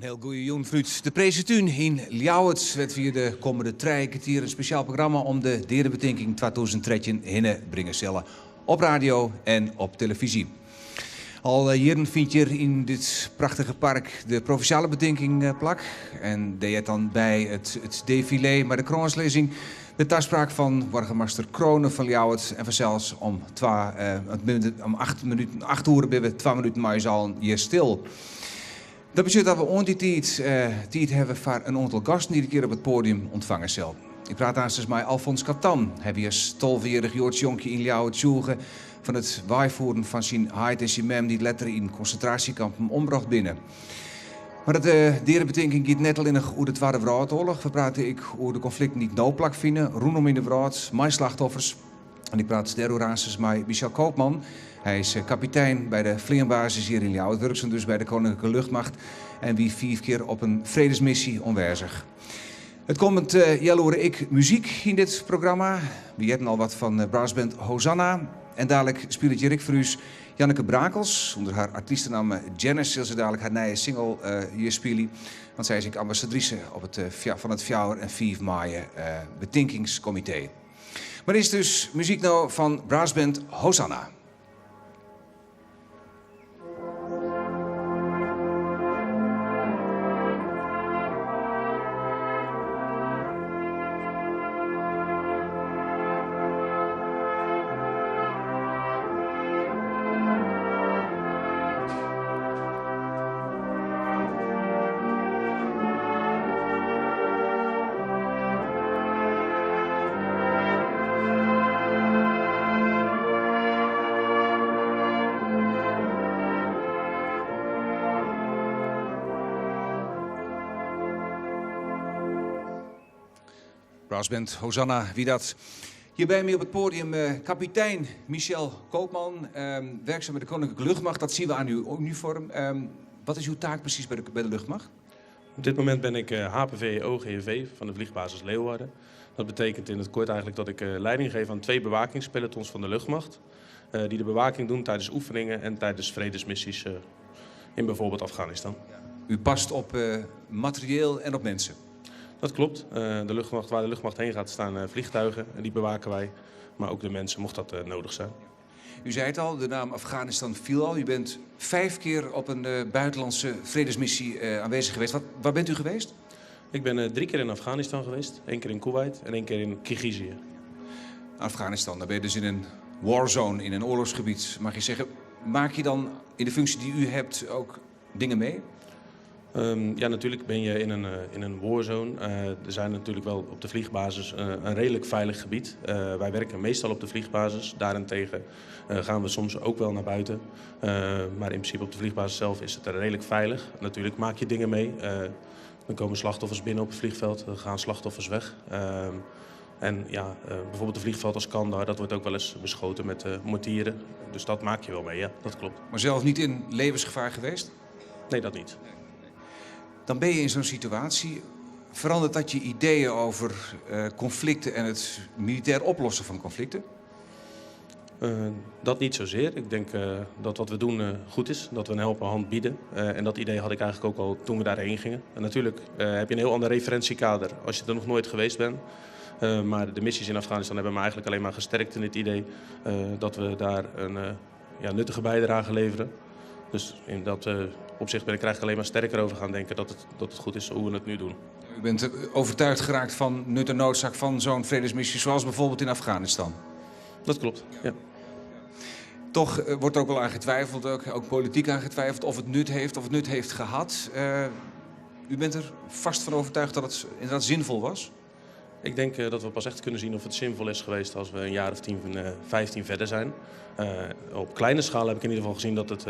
In hiel goede jûn fanút de Prinsetún yn Ljouwert. Wêr't wy de kommende trije kertier in spesjaal programma om de Deadebetinking 2013 hinne bringe sille. Op radio en op telefyzje. Al jierren fynt hjir yn dit prachtige park de provinsjale betinking plak. En dêr heart dan by it, it defilé mei de krânslizzing, de taspraak fan boargemaster Crone fan Ljouwert en fansels om, twa, om acht, minuten, acht oere binne we twa minuten mei ús allen hjir stil. Dat betsjut dat we oant dy tiid tiid hawwe foar in oantal gasten dy't ik hjir op it poadium ûntfange sil. Ik praat aanstens mei Alfons Katan. Hy wie as tolvejierrich Joads jonkje yn Ljouwert tsjûge fan it weifoeren fan syn heit en syn mem dy't letter yn konsintraasjekampen ombrocht binne. Mar de deadebetinking giet net allinnich oer de Twadde Wrâldoarloch. We prate ek oer de konflikten dy't no plakfine rûnom yn de wrâld mei slachtoffers. En ik praat dêroer aanstens mei Michel Koopman. Hy is kapitein by de fleanbasis hjir yn Ljouwert, wurksum dus by de Koninklijke Luchtmacht en wie fiif kear op in fredesmissy oanwêzich. It kommend healoere ek muzyk yn dit programma. We hearden al wat fan brassband Hosanna. En dalik spilet hjir ek foar ús Janneke Brakels. Under har artystenamme Janice sil se dalik har nije single hjir spylje. Want sy is ek ambassadrise op it, fan it fjouwer en fiif maaie betinkingskomité. Mar earst dus muzyk no fan brassband Hosanna. Brassband Hosanna, wie dat. Hjir by my op it poadium kapitein Michel Koopman, werksum by de Koninklijke Luchtmacht. Dat sjogge we oan uw uniform. Wat is uw taak presys by de luchtmacht? Op dit moment ben ik HPV OGV van de vliegbasis Leeuwarden. Dat betekent in het kort eigenlijk dat ik leiding geef aan twee bewakingspelotons van de luchtmacht. Die de bewaking doen tijdens oefeningen en tijdens vredesmissies in bijvoorbeeld Afghanistan. U past op materieel en op mensen? Dat klopt. De luchtmacht, waar de luchtmacht heen gaat staan vliegtuigen en die bewaken wij. Maar ook de mensen, mocht dat nodig zijn. U zei het al, de naam Afghanistan viel al. U bent vijf keer op een buitenlandse vredesmissie aanwezig geweest. Wat, waar bent u geweest? Ik ben drie keer in Afghanistan geweest, één keer in Kuwait en één keer in Kirgizië. Afghanistan, daar ben je dus in een warzone, in een oorlogsgebied, mag je zeggen. Maak je dan in de functie die u hebt ook dingen mee? Ja, natuurlijk ben je in een warzone. Er zijn natuurlijk wel op de vliegbasis een redelijk veilig gebied. Wij werken meestal op de vliegbasis. Daarentegen gaan we soms ook wel naar buiten. Maar in principe op de vliegbasis zelf is het redelijk veilig. Natuurlijk maak je dingen mee. Dan komen slachtoffers binnen op het vliegveld, dan gaan slachtoffers weg. En ja, bijvoorbeeld een vliegveld als Kandahar, dat wordt ook wel eens beschoten met mortieren. Dus dat maak je wel mee, ja, dat klopt. Maar zelf niet in levensgevaar geweest? Nee, dat niet. Dan ben je in zo'n situatie. Verandert dat je ideeën over conflicten en het militair oplossen van conflicten? Dat niet zozeer. Ik denk dat wat we doen goed is. Dat we een helpende hand bieden. En dat idee had ik eigenlijk ook al toen we daarheen gingen. En natuurlijk heb je een heel ander referentiekader als je er nog nooit geweest bent. Maar de missies in Afghanistan hebben me eigenlijk alleen maar gesterkt in het idee dat we daar een ja, nuttige bijdrage leveren. Dus in dat opzicht ben ik er eigenlijk alleen maar sterker over gaan denken dat het goed is hoe we het nu doen. U bent overtuigd geraakt van nut en noodzaak van zo'n vredesmissie zoals bijvoorbeeld in Afghanistan? Dat klopt, ja. Toch wordt er ook wel aan getwijfeld, ook politiek aan getwijfeld, of het nut heeft, of het nut heeft gehad. U bent er vast van overtuigd dat het inderdaad zinvol was? Ik denk dat we pas echt kunnen zien of het zinvol is geweest als we een jaar of 10, 15 verder zijn. Op kleine schaal heb ik in ieder geval gezien dat het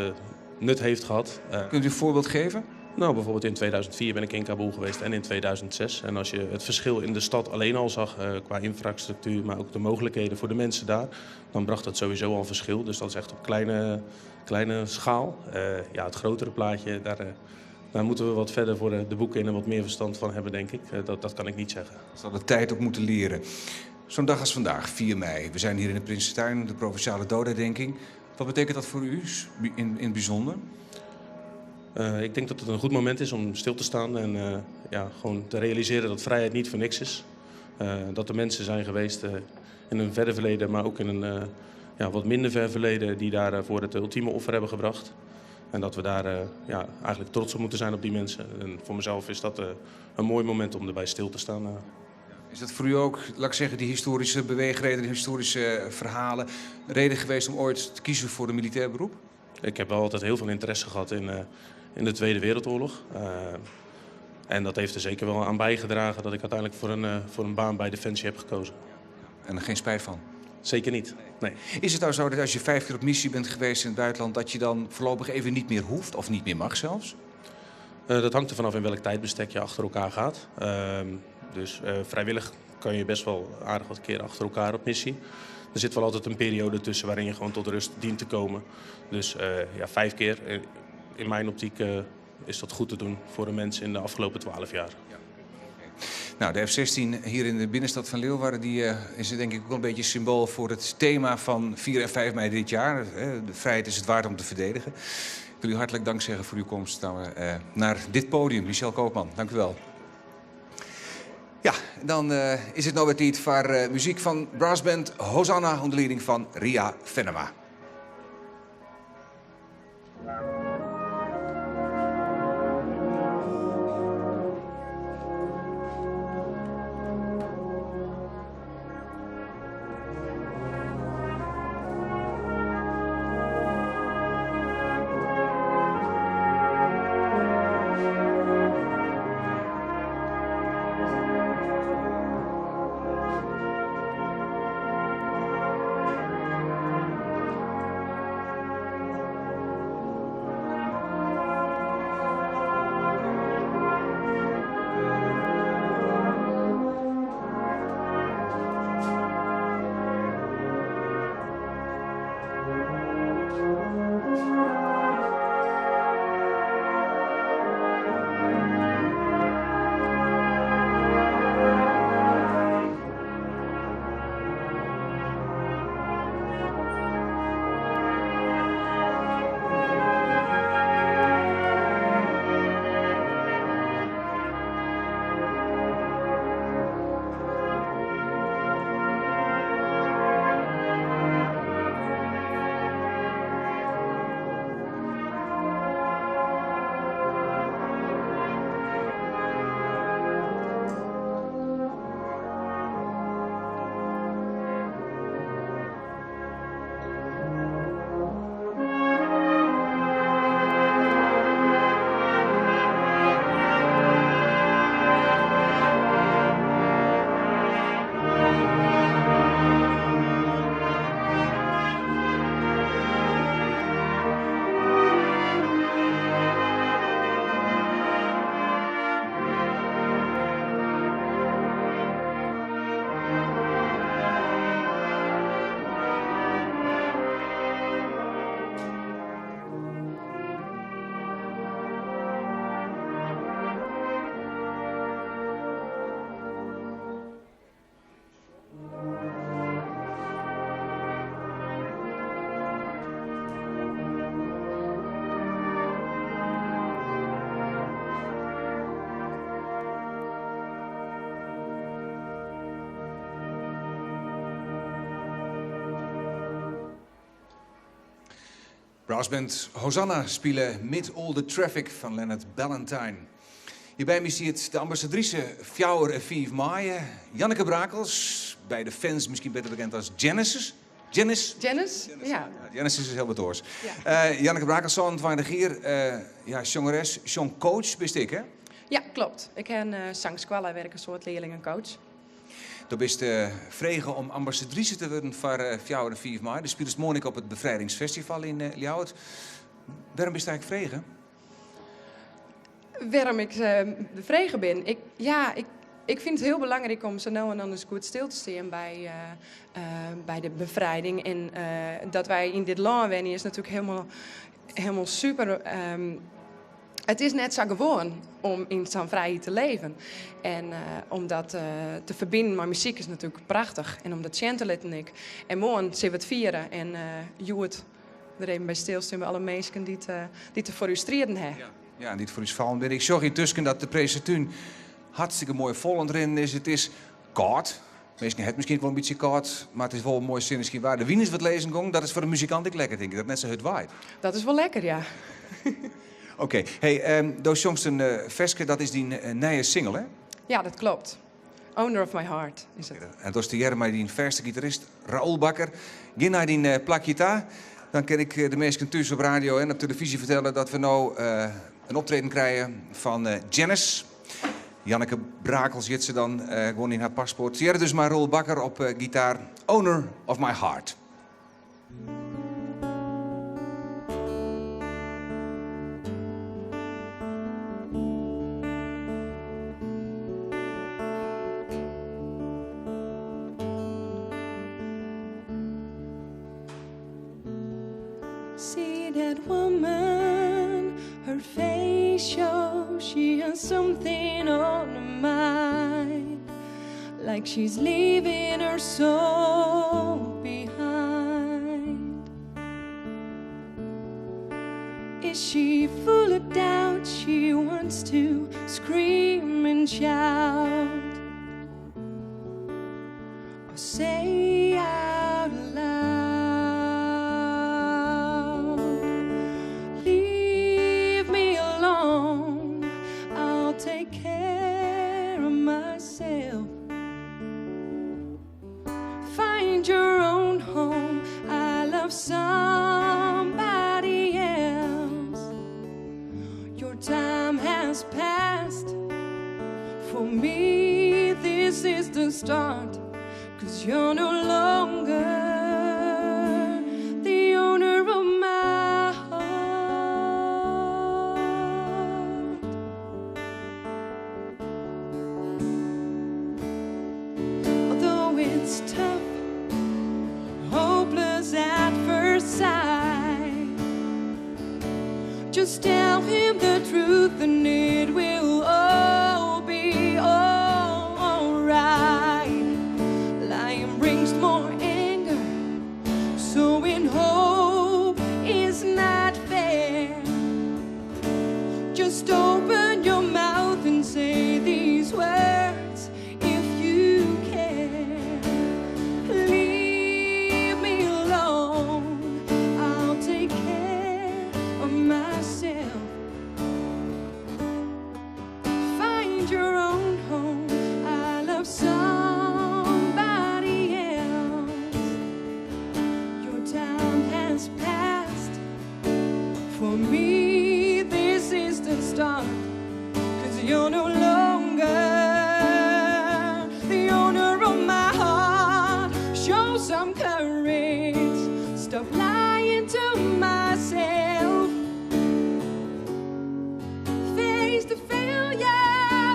nut heeft gehad. Kunt u een voorbeeld geven? Nou, bijvoorbeeld in 2004 ben ik in Kabul geweest en in 2006. En als je het verschil in de stad alleen al zag, qua infrastructuur, maar ook de mogelijkheden voor de mensen daar, dan bracht dat sowieso al verschil. Dus dat is echt op kleine, kleine schaal. Ja, het grotere plaatje, daar moeten we wat verder voor de boeken in en wat meer verstand van hebben, denk ik. Dat kan ik niet zeggen. Dat zal de tijd ook moeten leren. Zo'n dag als vandaag, 4 mei. We zijn hier in de Prinsentuin, de Provinciale Dodenherdenking. Wat betekent dat voor u in het bijzonder? Ik denk dat het een goed moment is om stil te staan en ja, gewoon te realiseren dat vrijheid niet voor niks is. Dat er mensen zijn geweest in een verder verleden, maar ook in een ja, wat minder ver verleden, die daarvoor het ultieme offer hebben gebracht. En dat we daar ja, eigenlijk trots op moeten zijn op die mensen. En voor mezelf is dat een mooi moment om erbij stil te staan. Is dat voor u ook, laat ik zeggen, die historische beweegreden, die historische verhalen, reden geweest om ooit te kiezen voor een militair beroep? Ik heb wel altijd heel veel interesse gehad in de Tweede Wereldoorlog. En dat heeft er zeker wel aan bijgedragen dat ik uiteindelijk voor een baan bij Defensie heb gekozen. En er geen spijt van? Zeker niet, nee. Is het nou zo dat als je 5 keer op missie bent geweest in het buitenland, dat je dan voorlopig even niet meer hoeft of niet meer mag zelfs? Dat hangt er vanaf in welk tijdbestek je achter elkaar gaat. Dus vrijwillig kan je best wel aardig wat keren achter elkaar op missie. Er zit wel altijd een periode tussen waarin je gewoon tot rust dient te komen. Dus ja, 5 keer, in mijn optiek is dat goed te doen voor een mens in de afgelopen 12 jaar. Ja. Nou, de F-16 hier in de binnenstad van Leeuwarden, die is denk ik ook een beetje symbool voor het thema van 4 en 5 mei dit jaar. De vrijheid is het waard om te verdedigen. Ik wil u hartelijk dank zeggen voor uw komst naar dit podium. Michel Koopman, dank u wel. Ja, dan is het nou weer tijd voor muziek van brassband Hosanna onder leiding van Ria Fennema. Brassband Hosanna spelen Mid All The Traffic van Leonard Ballantine. Hierbij me ziet de ambassadrice Fjouwer en 5 mei, Janneke Brakels, bij de fans misschien beter bekend als Genesis. Janice? Janice? Ja. Ja, Genesis is heel wat oors. Ja. Janneke Brakels, 22 hier, ja, zangeres, zangcoach, bist ik, hè? Ja, klopt. Ik ben zangskoala, werk een soort leerlingencoach. Du bist vregen om ambassadrice te worden voor Fjouwer en 5 mei. De speelt morgen op het Bevrijdingsfestival in Ljouwert. Waarom bist je eigenlijk vregen? Waarom ik vregen ben? Ik vind het heel belangrijk om zo nou en dan eens goed stil te staan bij de bevrijding. En dat wij in dit land wonen is natuurlijk helemaal, helemaal super. Het is net zo gewoon om in zo'n vrijheid te leven. En om dat te verbinden met muziek is natuurlijk prachtig. En om dat te laten ik. En morgen zullen we het vieren. En Joert er even bij stilstaan bij alle mensen die te frustreerden hebben. Ja. Ja, dy't foar ús fallen binne. Ik sjoch yntusken dat de Prinsetún hartstikke moai fol oan it rinnen is. It is kâld. Minsken ha it miskien ek wol in bytsje kâld, mar it is wol moai sinneskyn waar. De wyn is wat lizzen gong. Dat is foar in muzikant ek lekker, tink ik, dat it net sa hurd waait. Dat is wol lekker, ja. Oké. Hey, do sjongst in ferske, dat is dyn nije single, hè? Ja, dat klopt. Owner of My Heart is it. En dochst tegearre mei dyn fêste gitarist Raoul Bakker. Gean nei dyn plakje ta. Dan kin ik de minsken thús op radio en op telefyzje fertelle dat we no in optreden krije fan Janice. Janneke Brakels hjit se dan gewoan yn har paspoart. Tegearre dus mei Raoul Bakker op gitaar, Owner of My Heart. See that woman, her face shows she has something on her mind, like she's leaving her soul behind. Is she full of doubt? She wants to scream and shout or say out loud, Leave me alone, I'll take care of myself. Find your own home, I love somebody else. Your time has passed. For me, this is the start. Cause you're no longer the owner of my heart. Although it's tough, hopeless at first sight, just tell him the truth and it will all be alright. Lying brings more anger, so in hope is not fair. Just open your mouth and say these words if you care. Leave me alone, I'll take care of myself. Find your own home, I love somebody else. Your time has passed. For me, this is the start. Cause you're no longer the owner of my heart. Show some courage. Stop lying to myself. Face the failure.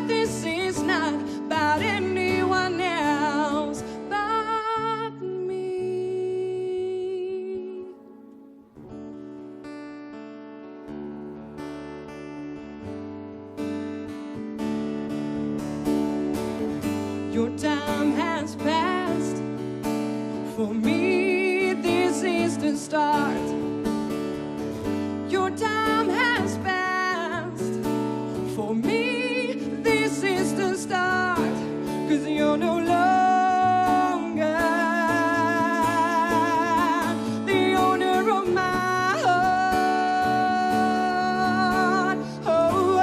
This is not about anyone else but me. Your time has passed. For me, this is the start. Your time has passed. For me, this is the start. Cause you're no longer the owner of my heart. Oh,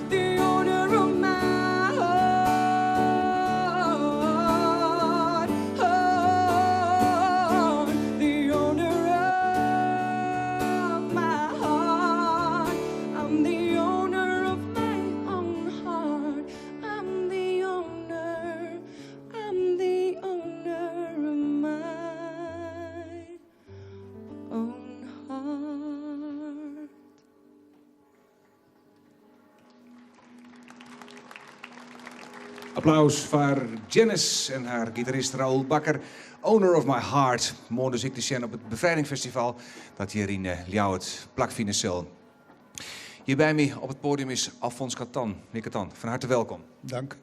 the owner of my heart. Oh, the owner of my heart. I'm the owner of my own heart. I'm the owner. I'm the owner of my own heart. Applaus foar Janice en har gitarist Raoul Bakker, Owner of My Heart. Moarn dus ek te sjen op it Befrijdingsfestival dat hjir yn Ljouwert plakfine sil. Hjir by my op it podium is Alfons Katan. Meneer Katan, fan harte welkom. Dank.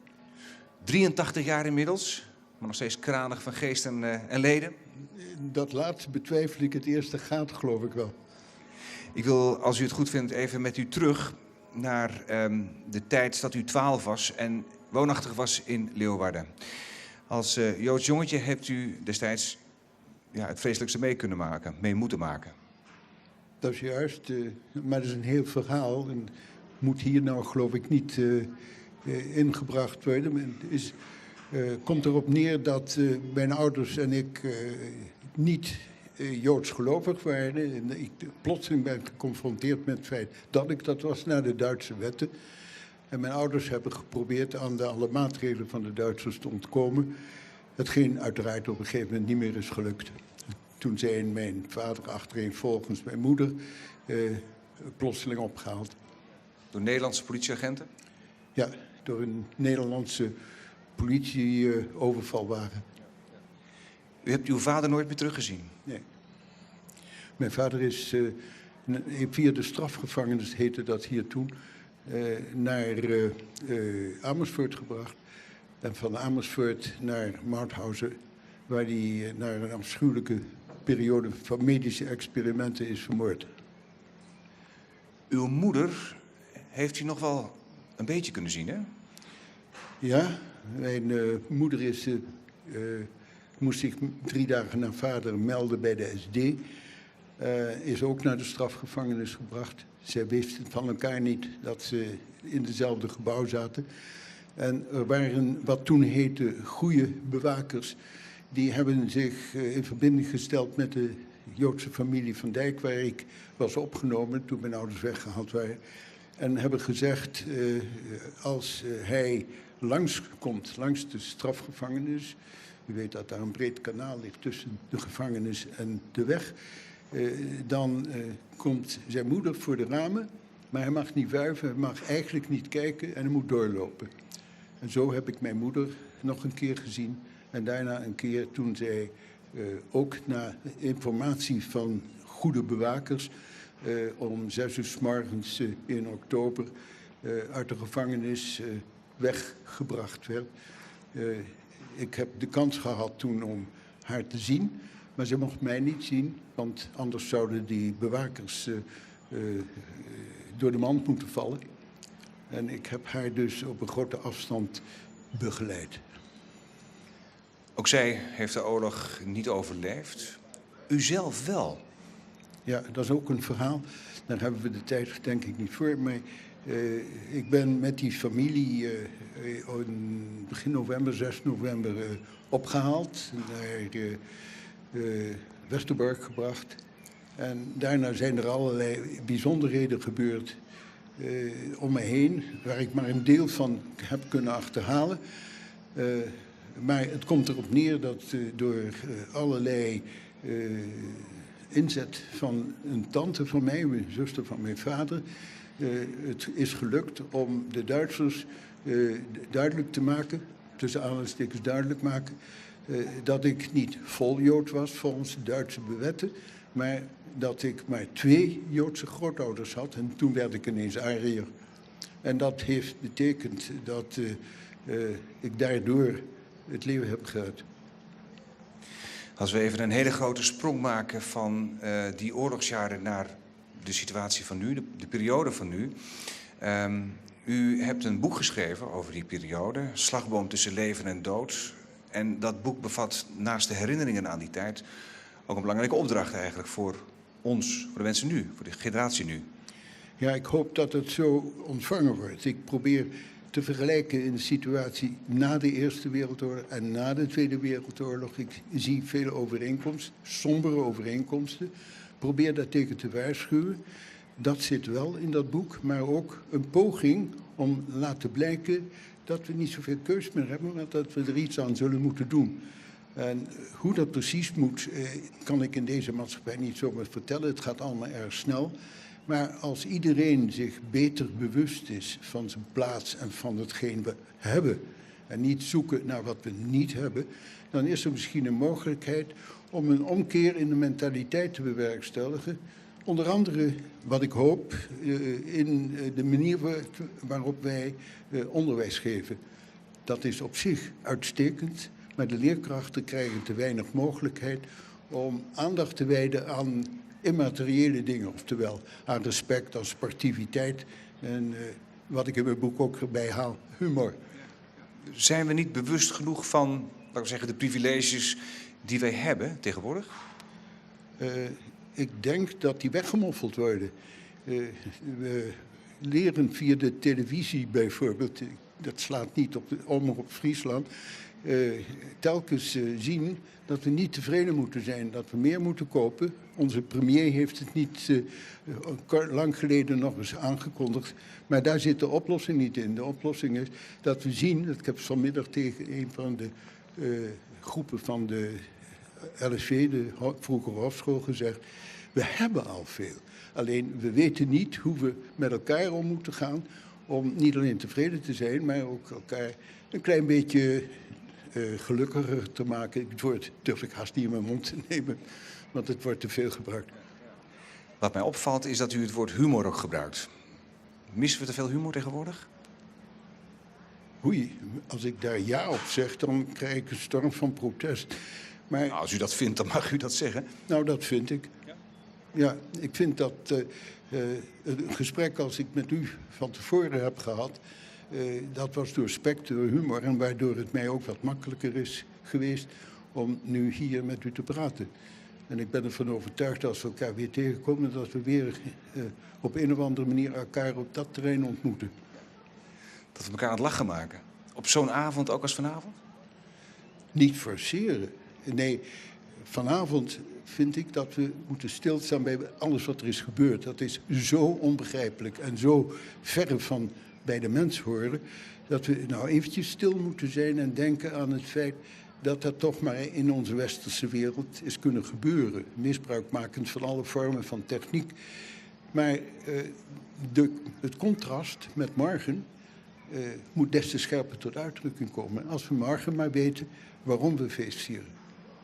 83 jaar inmiddels, maar nog steeds kranig van geest en leden. Dat laatste betwijfel ik, het eerste gaat geloof ik wel. Ik wil, als u het goed vindt, even met u terug naar de tijd dat u 12 was en woonachtig was in Leeuwarden. Als Joods jongetje hebt u destijds ja, het vreselijkste mee kunnen maken, mee moeten maken. Dat is juist, maar dat is een heel verhaal en moet hier nou geloof ik niet ingebracht worden. Maar het komt erop neer dat mijn ouders en ik niet Joods gelovig waren. En ik plotseling ben geconfronteerd met het feit dat ik dat was naar de Duitse wetten. En mijn ouders hebben geprobeerd aan alle maatregelen van de Duitsers te ontkomen. Hetgeen uiteraard op een gegeven moment niet meer is gelukt. Toen zijn mijn vader achtereenvolgens mijn moeder plotseling opgehaald. Door Nederlandse politieagenten? Ja, door een Nederlandse politieovervalwagen. U hebt uw vader nooit meer teruggezien? Nee. Mijn vader is via de strafgevangenis, heette dat hier toen, naar Amersfoort gebracht. En van Amersfoort naar Mauthausen, waar hij naar een afschuwelijke periode van medische experimenten is vermoord. Uw moeder heeft u nog wel een beetje kunnen zien, hè? Ja, mijn moeder moest zich 3 dagen na vader melden bij de SD. Is ook naar de strafgevangenis gebracht. Zij wisten van elkaar niet dat ze in dezelfde gebouw zaten. En er waren wat toen heette goede bewakers. Die hebben zich in verbinding gesteld met de Joodse familie Van Dijk, waar ik was opgenomen toen mijn ouders weggehaald waren. En hebben gezegd, als hij langskomt, langs de strafgevangenis, u weet dat daar een breed kanaal ligt tussen de gevangenis en de weg, dan komt zijn moeder voor de ramen, maar hij mag niet wuiven, hij mag eigenlijk niet kijken en hij moet doorlopen. En zo heb ik mijn moeder nog een keer gezien en daarna een keer toen zij ook na informatie van goede bewakers om 6 uur 's morgens in oktober uit de gevangenis weggebracht werd. Ik heb de kans gehad toen om haar te zien, maar ze mocht mij niet zien, want anders zouden die bewakers door de mand moeten vallen. En ik heb haar dus op een grote afstand begeleid. Ook zij heeft de oorlog niet overleefd. U zelf wel? Ja, dat is ook een verhaal. Daar hebben we de tijd denk ik niet voor. Maar ik ben met die familie in begin november, 6 november, opgehaald. Naar Westerbork gebracht. En daarna zijn er allerlei bijzonderheden gebeurd om me heen, waar ik maar een deel van heb kunnen achterhalen. Maar het komt erop neer dat door allerlei inzet van een tante van mij, een zuster van mijn vader, het is gelukt om de Duitsers duidelijk te maken, tussen aanhalingstekens duidelijk maken, dat ik niet vol Jood was volgens de Duitse bewetten, maar dat ik maar 2 Joodse grootouders had en toen werd ik ineens Ariër. En dat heeft betekend dat ik daardoor het leven heb gehad. Als we even een hele grote sprong maken van die oorlogsjaren naar de situatie van nu, de periode van nu. U hebt een boek geschreven over die periode, Slagboom tussen leven en dood. En dat boek bevat naast de herinneringen aan die tijd ook een belangrijke opdracht eigenlijk voor ons, voor de mensen nu, voor de generatie nu. Ja, ik hoop dat het zo ontvangen wordt. Ik probeer te vergelijken in de situatie na de Eerste Wereldoorlog en na de Tweede Wereldoorlog. Ik zie veel overeenkomsten, sombere overeenkomsten. Probeer daartegen te waarschuwen. Dat zit wel in dat boek, maar ook een poging om te laten blijken dat we niet zoveel keus meer hebben, maar dat we er iets aan zullen moeten doen. En hoe dat precies moet, kan ik in deze maatschappij niet zomaar vertellen. Het gaat allemaal erg snel. Maar als iedereen zich beter bewust is van zijn plaats en van hetgeen we hebben, en niet zoeken naar wat we niet hebben, dan is er misschien een mogelijkheid om een omkeer in de mentaliteit te bewerkstelligen. Onder andere, wat ik hoop, in de manier waarop wij onderwijs geven. Dat is op zich uitstekend, maar de leerkrachten krijgen te weinig mogelijkheid om aandacht te wijden aan immateriële dingen, oftewel aan respect, aan sportiviteit en wat ik in mijn boek ook erbij haal, humor. Zijn we niet bewust genoeg van, laten we zeggen, de privileges die wij hebben tegenwoordig? Ik denk dat die weggemoffeld worden. We leren via de televisie bijvoorbeeld, dat slaat niet op de Omroep Friesland, telkens zien dat we niet tevreden moeten zijn, dat we meer moeten kopen. Onze premier heeft het niet lang geleden nog eens aangekondigd, maar daar zit de oplossing niet in. De oplossing is dat we zien, ik heb vanmiddag tegen een van de groepen van de LSV, de vroegere Hofschool, gezegd, we hebben al veel. Alleen we weten niet hoe we met elkaar om moeten gaan om niet alleen tevreden te zijn, maar ook elkaar een klein beetje gelukkiger te maken. Het woord durf ik haast niet in mijn mond te nemen, want het wordt te veel gebruikt. Wat mij opvalt is dat u het woord humor ook gebruikt. Missen we te veel humor tegenwoordig? Oei, als ik daar ja op zeg, dan krijg ik een storm van protest. Maar, nou, als u dat vindt, dan mag u dat zeggen. Nou, dat vind ik. Ja, ja, ik vind dat een gesprek als ik met u van tevoren heb gehad, dat was doorspekt door humor en waardoor het mij ook wat makkelijker is geweest om nu hier met u te praten. En ik ben ervan overtuigd dat als we elkaar weer tegenkomen, dat we weer op een of andere manier elkaar op dat terrein ontmoeten. Dat we elkaar aan het lachen maken. Op zo'n avond ook als vanavond? Niet forceren. Nee, vanavond vind ik dat we moeten stilstaan bij alles wat er is gebeurd. Dat is zo onbegrijpelijk en zo ver van bij de mens horen, dat we nou eventjes stil moeten zijn en denken aan het feit dat dat toch maar in onze westerse wereld is kunnen gebeuren. Misbruikmakend van alle vormen van techniek. Maar het contrast met morgen moet des te scherper tot uitdrukking komen. Als we morgen maar weten waarom we feest vieren.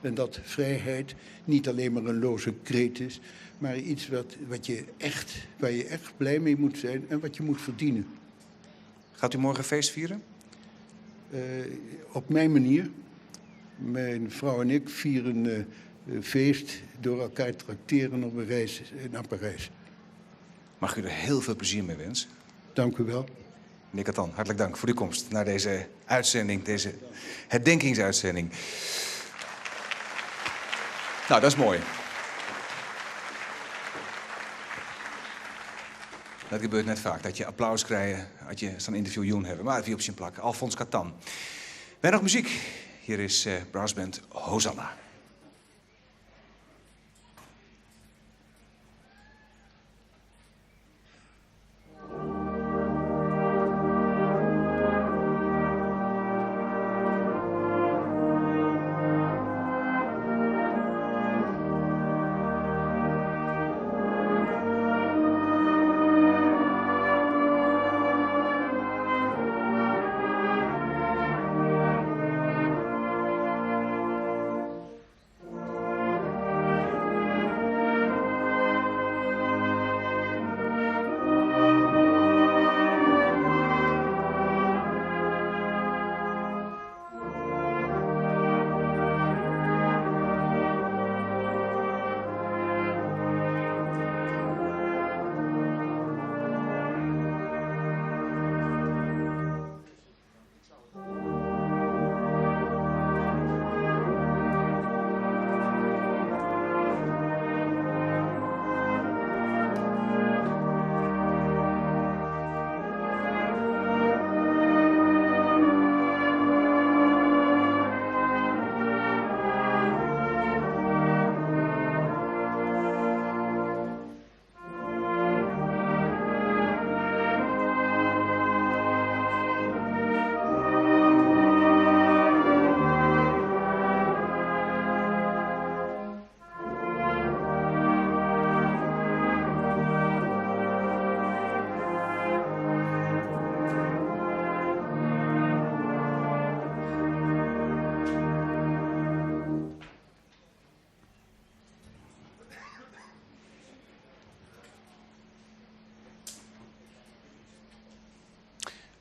En dat vrijheid niet alleen maar een loze kreet is, maar iets wat je echt, waar je echt blij mee moet zijn en wat je moet verdienen. Gaat u morgen feest vieren? Op mijn manier. Mijn vrouw en ik vieren feest door elkaar trakteren op een reis naar Parijs. Mag u er heel veel plezier mee wensen? Dank u wel. Meneer Katan, hartelijk dank voor uw komst naar deze uitzending, deze herdenkingsuitzending. Nou, dat is mooi. Dat gebeurt net vaak, dat je applaus krijgt als je zo'n interview joen hebben. Maar wie op zijn plak, Alfons Katan. Wij nog muziek. Hier is brassband Hosanna.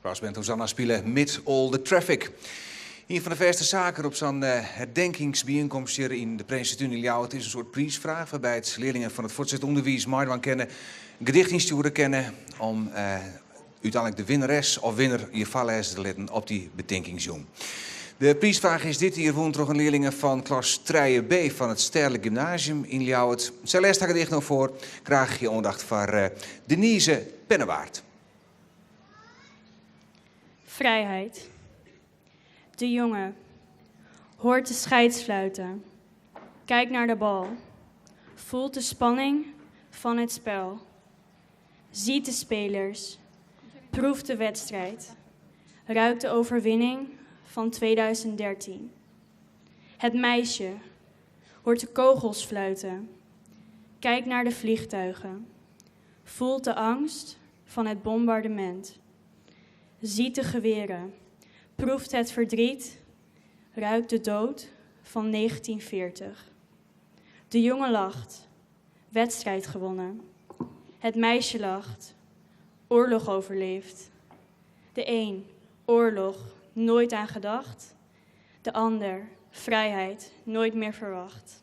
Brassband Hosanna spelen Mid All The Traffic. Ien fan de fêste saken op sa'n herdenkingsbyienkomst hjir yn de Prinsetún yn Ljouwert is in soart priisfraach wêrby't learlingen fan it fuortset ûnderwiis meidwaan kinne, in gedicht ynstjoere kinne om úteinlik de winneres of winner hjir foarlêze te litten op dy betinkingsjûn. De priisfraach is dit jier wûn troch in learlinge fan klas trije B fan it Stêdlik Gymnasium yn Ljouwert. Sy lêst har gedicht no foar. Graach je oandacht foar Denise Pennewaard. Vrijheid. De jongen hoort de scheids fluiten. Kijkt naar de bal. Voelt de spanning van het spel. Ziet de spelers. Proeft de wedstrijd. Ruikt de overwinning van 2013. Het meisje hoort de kogels fluiten. Kijkt naar de vliegtuigen. Voelt de angst van het bombardement. Ziet de geweren. Proeft het verdriet. Ruikt de dood van 1940. De jongen lacht. Wedstrijd gewonnen. Het meisje lacht. Oorlog overleefd. De een, oorlog, nooit aan gedacht. De ander, vrijheid, nooit meer verwacht.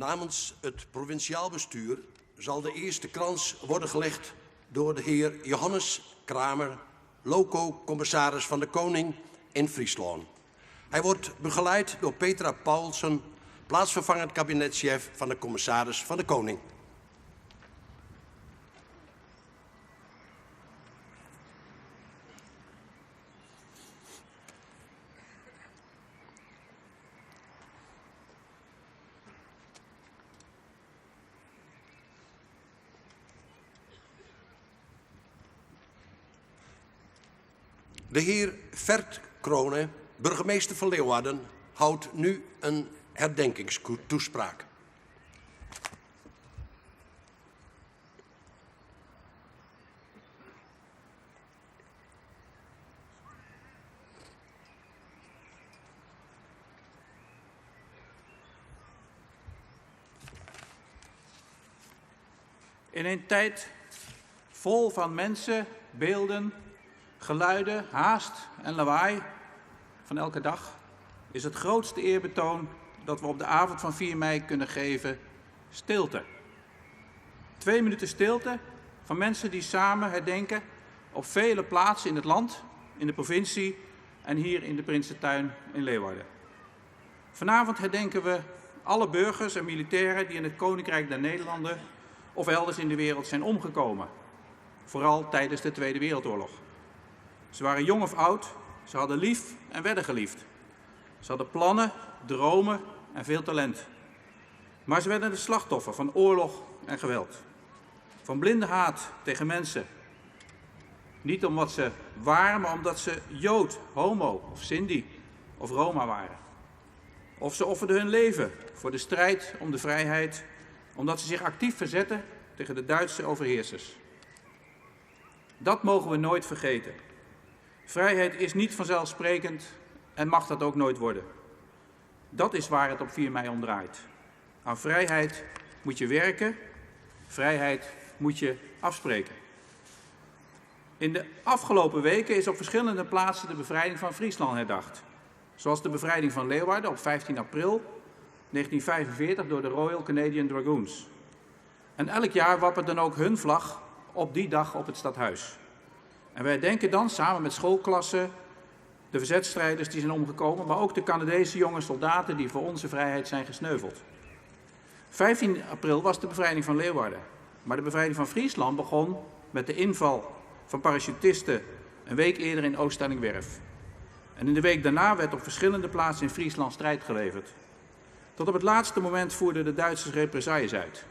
Namens het provinciaal bestuur zal de eerste krans worden gelegd door de heer Johannes Kramer, loco-commissaris van de Koning in Friesland. Hij wordt begeleid door Petra Paulsen, plaatsvervangend kabinetschef van de commissaris van de Koning. De heer Ferd Crone, burgemeester van Leeuwarden, houdt nu een herdenkingstoespraak. In een tijd vol van mensen, beelden, geluiden, haast en lawaai van elke dag is het grootste eerbetoon dat we op de avond van 4 mei kunnen geven stilte. 2 minuten stilte van mensen die samen herdenken op vele plaatsen in het land, in de provincie en hier in de Prinsentuin in Leeuwarden. Vanavond herdenken we alle burgers en militairen die in het Koninkrijk der Nederlanden of elders in de wereld zijn omgekomen. Vooral tijdens de Tweede Wereldoorlog. Ze waren jong of oud, ze hadden lief en werden geliefd. Ze hadden plannen, dromen en veel talent. Maar ze werden de slachtoffer van oorlog en geweld. Van blinde haat tegen mensen. Niet omdat ze waren, maar omdat ze Jood, homo of Sindhi of Roma waren. Of ze offerden hun leven voor de strijd om de vrijheid, omdat ze zich actief verzetten tegen de Duitse overheersers. Dat mogen we nooit vergeten. Vrijheid is niet vanzelfsprekend en mag dat ook nooit worden. Dat is waar het op 4 mei om draait. Aan vrijheid moet je werken, vrijheid moet je afspreken. In de afgelopen weken is op verschillende plaatsen de bevrijding van Friesland herdacht. Zoals de bevrijding van Leeuwarden op 15 april 1945 door de Royal Canadian Dragoons. En elk jaar wappert dan ook hun vlag op die dag op het stadhuis. En wij denken dan samen met schoolklassen, de verzetstrijders die zijn omgekomen, maar ook de Canadese jonge soldaten die voor onze vrijheid zijn gesneuveld. 15 april was de bevrijding van Leeuwarden. Maar de bevrijding van Friesland begon met de inval van parachutisten een week eerder in Ooststellingwerf. En in de week daarna werd op verschillende plaatsen in Friesland strijd geleverd. Tot op het laatste moment voerden de Duitsers represailles uit.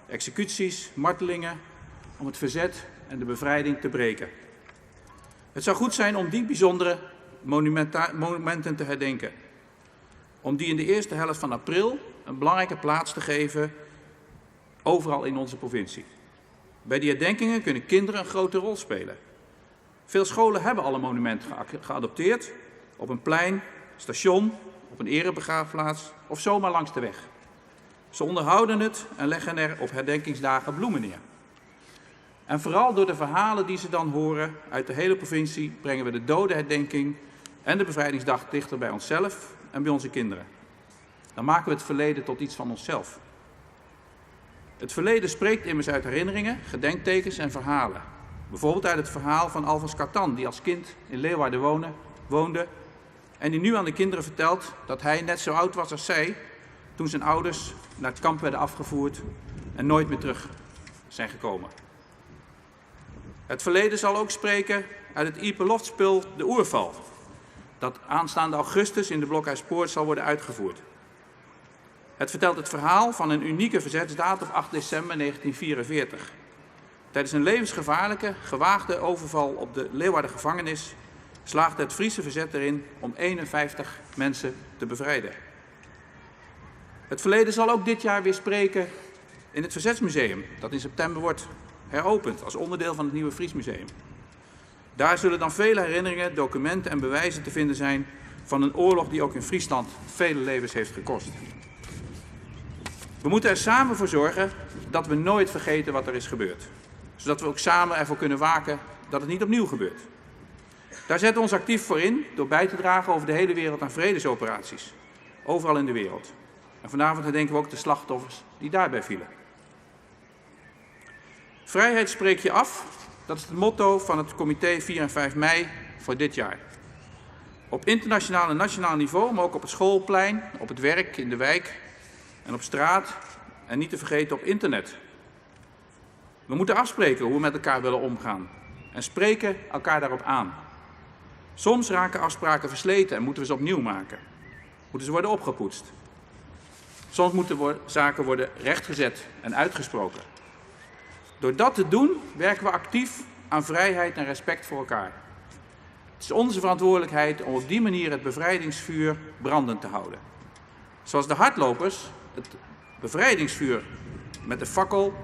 Executies, martelingen, om het verzet en de bevrijding te breken. Het zou goed zijn om die bijzondere monumenten te herdenken. Om die in de eerste helft van april een belangrijke plaats te geven overal in onze provincie. Bij die herdenkingen kunnen kinderen een grote rol spelen. Veel scholen hebben al een monument geadopteerd, op een plein, station, op een erebegraafplaats of zomaar langs de weg. Ze onderhouden het en leggen er op herdenkingsdagen bloemen neer. En vooral door de verhalen die ze dan horen uit de hele provincie brengen we de dodenherdenking en de bevrijdingsdag dichter bij onszelf en bij onze kinderen. Dan maken we het verleden tot iets van onszelf. Het verleden spreekt immers uit herinneringen, gedenktekens en verhalen. Bijvoorbeeld uit het verhaal van Alfons Katan, die als kind in Leeuwarden woonde en die nu aan de kinderen vertelt dat hij net zo oud was als zij toen zijn ouders naar het kamp werden afgevoerd en nooit meer terug zijn gekomen. Het verleden zal ook spreken uit het Iepenloftspul De Oerval, dat aanstaande augustus in de Blokhuispoort zal worden uitgevoerd. Het vertelt het verhaal van een unieke verzetsdaad op 8 december 1944. Tijdens een levensgevaarlijke, gewaagde overval op de Leeuwarden gevangenis slaagde het Friese verzet erin om 51 mensen te bevrijden. Het verleden zal ook dit jaar weer spreken in het Verzetsmuseum, dat in september wordt heropend als onderdeel van het nieuwe Friesmuseum. Daar zullen dan vele herinneringen, documenten en bewijzen te vinden zijn van een oorlog die ook in Friesland vele levens heeft gekost. We moeten er samen voor zorgen dat we nooit vergeten wat er is gebeurd. Zodat we ook samen ervoor kunnen waken dat het niet opnieuw gebeurt. Daar zetten we ons actief voor in door bij te dragen over de hele wereld aan vredesoperaties. Overal in de wereld. En vanavond herdenken we ook de slachtoffers die daarbij vielen. Vrijheid spreek je af, dat is het motto van het comité 4 en 5 mei voor dit jaar. Op internationaal en nationaal niveau, maar ook op het schoolplein, op het werk, in de wijk en op straat en niet te vergeten op internet. We moeten afspreken hoe we met elkaar willen omgaan en spreken elkaar daarop aan. Soms raken afspraken versleten en moeten we ze opnieuw maken. Moeten ze worden opgepoetst. Soms moeten zaken worden rechtgezet en uitgesproken. Door dat te doen werken we actief aan vrijheid en respect voor elkaar. Het is onze verantwoordelijkheid om op die manier het bevrijdingsvuur brandend te houden. Zoals de hardlopers het bevrijdingsvuur met de fakkel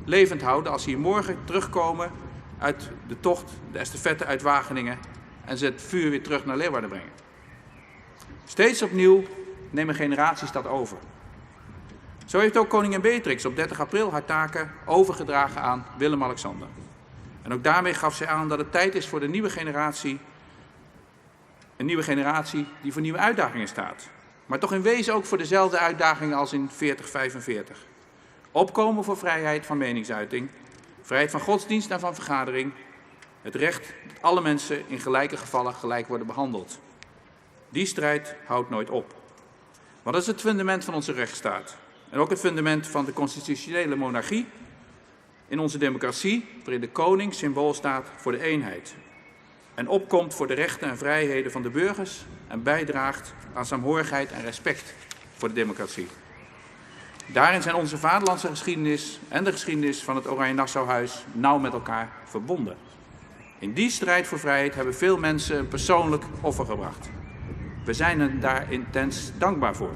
levend houden als ze hier morgen terugkomen uit de tocht, de estafette uit Wageningen en ze het vuur weer terug naar Leeuwarden brengen. Steeds opnieuw nemen generaties dat over. Zo heeft ook koningin Beatrix op 30 april haar taken overgedragen aan Willem-Alexander. En ook daarmee gaf zij aan dat het tijd is voor de nieuwe generatie. Een nieuwe generatie die voor nieuwe uitdagingen staat. Maar toch in wezen ook voor dezelfde uitdagingen als in 4045. Opkomen voor vrijheid van meningsuiting, vrijheid van godsdienst en van vergadering, het recht dat alle mensen in gelijke gevallen gelijk worden behandeld. Die strijd houdt nooit op. Want dat is het fundament van onze rechtsstaat. En ook het fundament van de constitutionele monarchie in onze democratie, waarin de koning symbool staat voor de eenheid. En opkomt voor de rechten en vrijheden van de burgers en bijdraagt aan saamhorigheid en respect voor de democratie. Daarin zijn onze vaderlandse geschiedenis en de geschiedenis van het Oranje Nassauhuis nauw met elkaar verbonden. In die strijd voor vrijheid hebben veel mensen een persoonlijk offer gebracht. We zijn hen daar intens dankbaar voor.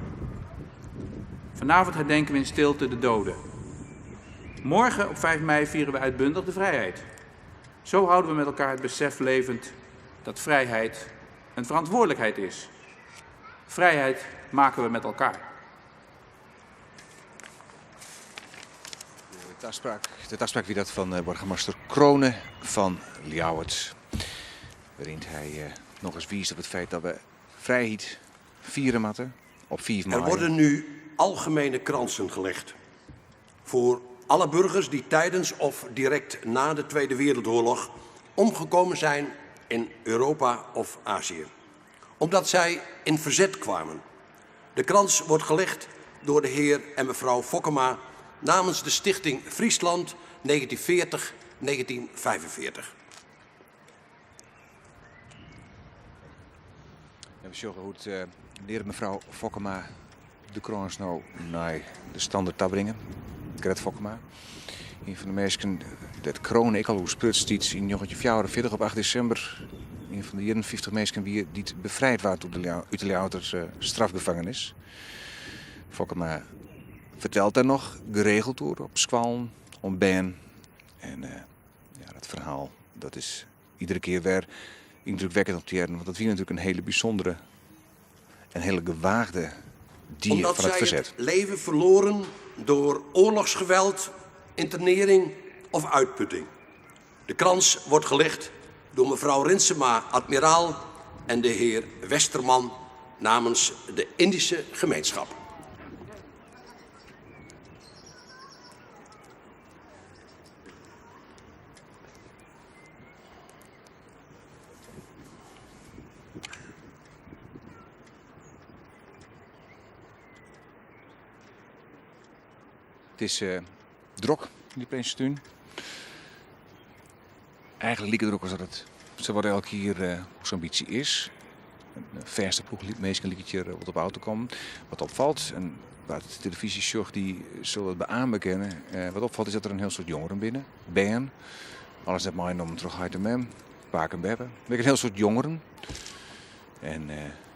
Vanavond herdenken we in stilte de doden. Morgen op 5 mei vieren we uitbundig de vrijheid. Zo houden we met elkaar het besef levend dat vrijheid een verantwoordelijkheid is. Vrijheid maken we met elkaar. De taspraak wie dat van burgemeester Crone van Ljouwert. Waarin hij nog eens wies op het feit dat we vrijheid vieren moeten op 4 mei. Er worden nu algemene kransen gelegd voor alle burgers die tijdens of direct na de Tweede Wereldoorlog omgekomen zijn in Europa of Azië, omdat zij in verzet kwamen. De krans wordt gelegd door de heer en mevrouw Fokkema namens de Stichting Friesland 1940-1945. En we zorgen hoe het meneer en mevrouw Fokkema de krans nou naar de standaard te brengen. Gret Fokkema. Een van de mensen dat kroon ik al hoe sprutst iets in 1944 op 8 december. Een van de 51 mensen die het bevrijd waren uit de Ljouwerter strafgevangenis. Fokkema vertelt daar nog geregeld door op squalen, om ben. En dat verhaal dat is iedere keer weer indrukwekkend op te horen. Want dat was natuurlijk een hele bijzondere en hele gewaagde dier Omdat van het zij verzet. het leven verloren door oorlogsgeweld, internering of uitputting. De krans wordt gelegd door mevrouw Rinsema, admiraal, en de heer Westerman namens de Indische gemeenschap. Het is drok in die Prinsentuin. Eigenlijk liep het er ook als dat het zowat elke keer zo'n beetje is. Een verste ploeg liep meestal een keer wat op auto komen. Wat opvalt, en waar de televisie die zullen het beamen kennen. Wat opvalt is dat er een heel soort jongeren binnen. Ben, alles net mij om terug uit de mem. Paak en beppen. Een heel soort jongeren. En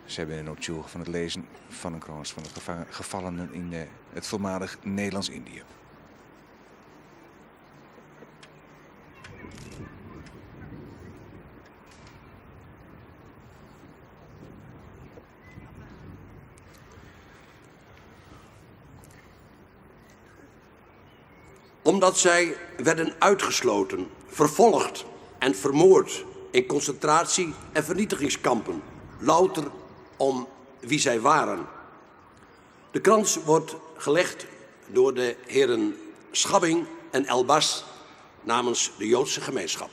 ze hebben een ook van het lezen van een krans van de gevallenen in het voormalig Nederlands-Indië. Omdat zij werden uitgesloten, vervolgd en vermoord in concentratie- en vernietigingskampen, louter om wie zij waren. De krans wordt gelegd door de heren Schabbing en Elbas namens de Joodse gemeenschap.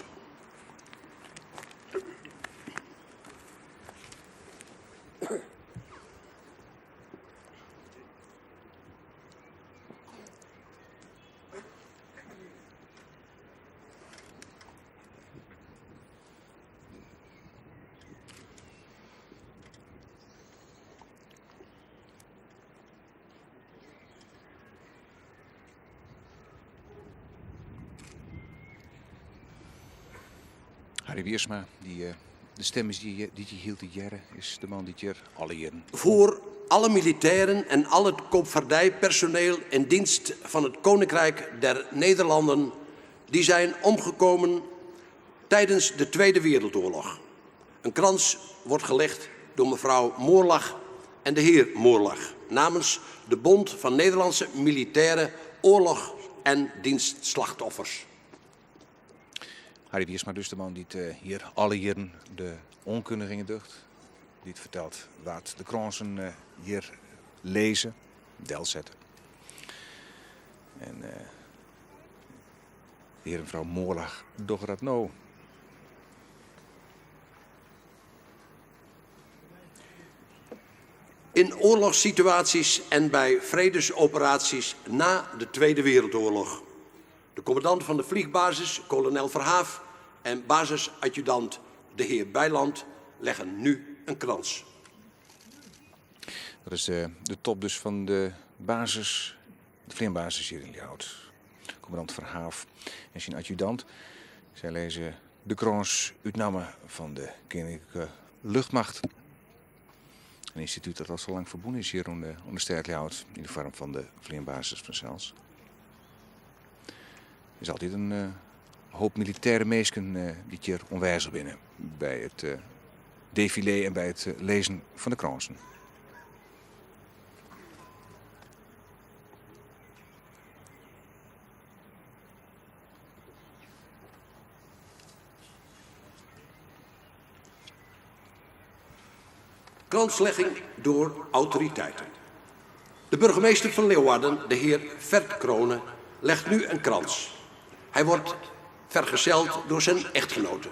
Harry Wiersma, die, eh, de stem is die, die die hield de jaren, is de man die hier alle jaren. Voor alle militairen en al het koopvaardijpersoneel in dienst van het Koninkrijk der Nederlanden die zijn omgekomen tijdens de Tweede Wereldoorlog. Een krans wordt gelegd door mevrouw Moorlag en de heer Moorlag namens de Bond van Nederlandse Militaire Oorlog- en Dienstslachtoffers. Harry Wiersma, dus de man die het, eh, hier alle jaren de onkundigingen ducht. Die het vertelt wat de kransen eh, hier lezen, del zetten. En uh, de heer en mevrouw Moorlag doch dat nou. In oorlogssituaties en bij vredesoperaties na de Tweede Wereldoorlog. De commandant van de vliegbasis, kolonel Verhaaf, en basisadjudant de heer Bijland leggen nu een krans. Dat is de, de top dus van de basis, de vliegbasis hier in Ljouwert. Commandant Verhaaf en zijn adjudant. Zij lezen de krans uit namen van de Koninklijke Luchtmacht. Een instituut dat al zo lang verbonden is hier onder de, de Ljouwert, in de vorm van de vliegbasis vanzelfs. Er is altijd een uh, hoop militaire meesken uh, die hier onwijzer binnen bij het uh, défilé en bij het lezen van de kransen. Kranslegging door autoriteiten. De burgemeester van Leeuwarden, de heer Ferd Crone, legt nu een krans. Hij wordt vergezeld door zijn echtgenote.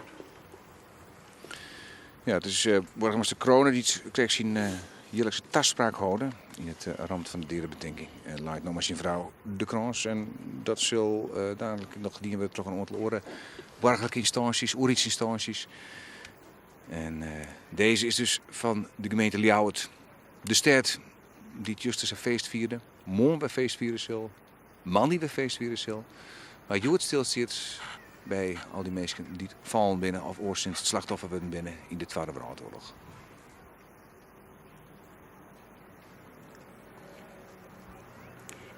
Ja, het is uh, burgemeester Crone die kreeg zijn uh, jaarlijkse tastspraak houden in het uh, rand van de dierenbedenking. En laat nog maar zijn vrouw de krans. En dat zal dadelijk nog dienen we toch een aantal oren. Burgerlijke instanties, oerigsinstanties. En uh, deze is dus van de gemeente Ljouwert. De stad die het juist een feest vierde. Morgen bij feest vieren zal. Man die bij feest vieren zal. Maar Joert stil zit bij al die mensen die vallen binnen of oorzinds het slachtoffer worden binnen in de Tweede Wereldoorlog.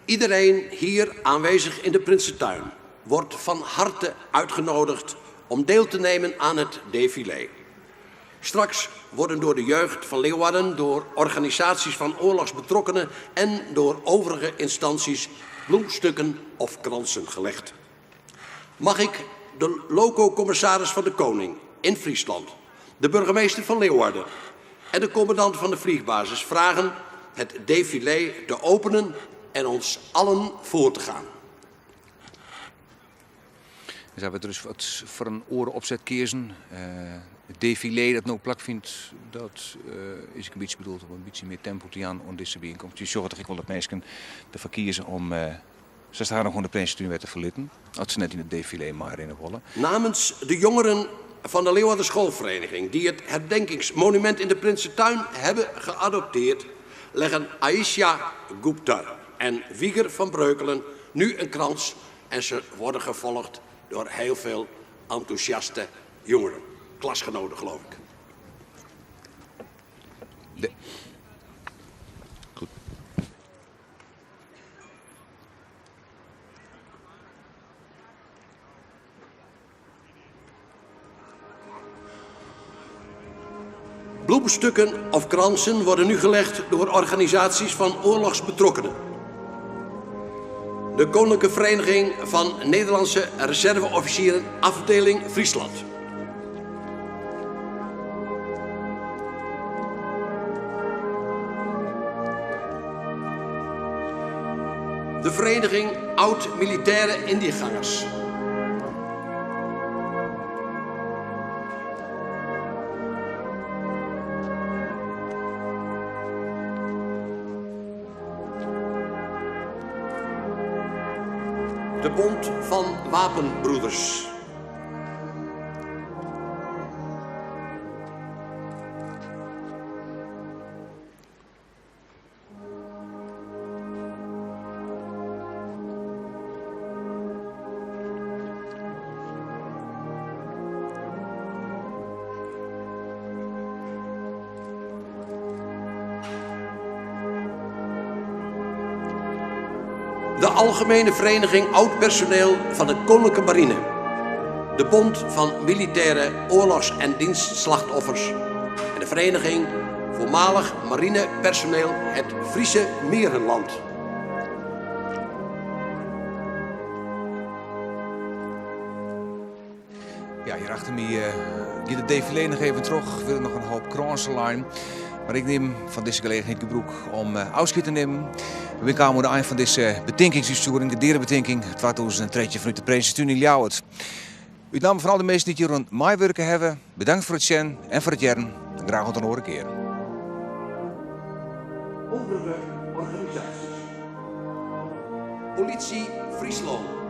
Iedereen hier aanwezig in de Prinsentuin wordt van harte uitgenodigd om deel te nemen aan het défilé. Straks worden door de jeugd van Leeuwarden, door organisaties van oorlogsbetrokkenen en door overige instanties bloemstukken of kransen gelegd. Mag ik de loco-commissaris van de Koning in Friesland, de burgemeester van Leeuwarden en de commandant van de vliegbasis vragen het défilé te openen en ons allen voor te gaan. Dus hebben we dus wat voor een oren opzet kiezen. Uh, het défilé dat nog plak vindt, dat uh, is een beetje bedoeld om een beetje meer tempo te gaan om deze bijeenkomst. Je zorgt toch ik wel dat mensen ervoor kiezen om uh, ze staan nog gewoon de Prinsentuin te verlitten. Als ze net in het défilé maar in de rollen. Namens de jongeren van de Leeuwarden Schoolvereniging, die het herdenkingsmonument in de Prinsentuin hebben geadopteerd, leggen Aisha Gupta en Wieger van Breukelen nu een krans en ze worden gevolgd door heel veel enthousiaste jongeren. Klasgenoten, geloof ik. De... Goed. Bloemstukken of kransen worden nu gelegd door organisaties van oorlogsbetrokkenen. De Koninklijke Vereniging van Nederlandse Reserveofficieren, afdeling Friesland. De Vereniging Oud-Militaire Indiëgangers. De Bond van Wapenbroeders. De Algemene Vereniging Oud Personeel van de Koninklijke Marine. De Bond van Militaire Oorlogs- en Dienstslachtoffers. En de Vereniging Voormalig Marinepersoneel Het Friese Merenland. Ja, hier achter mij uh, giet it defilee noch even troch. Der noch in hoop krânsen lein. Mar ik nim fan dizze gelegenheid gebrûk om uh, ôfskied te nimmen. We kamen oan de ein fan dizze betinkingsútstjoering, de deadebetinking 2013 fanút de Prinsetún yn Ljouwert. Út namme fan al de minsken dy't hjir oan meiwurke hawwe, bedankt foar it sjen en foar it hearren. En graach oant in oare kear. Overige organisaties. Politie Fryslân.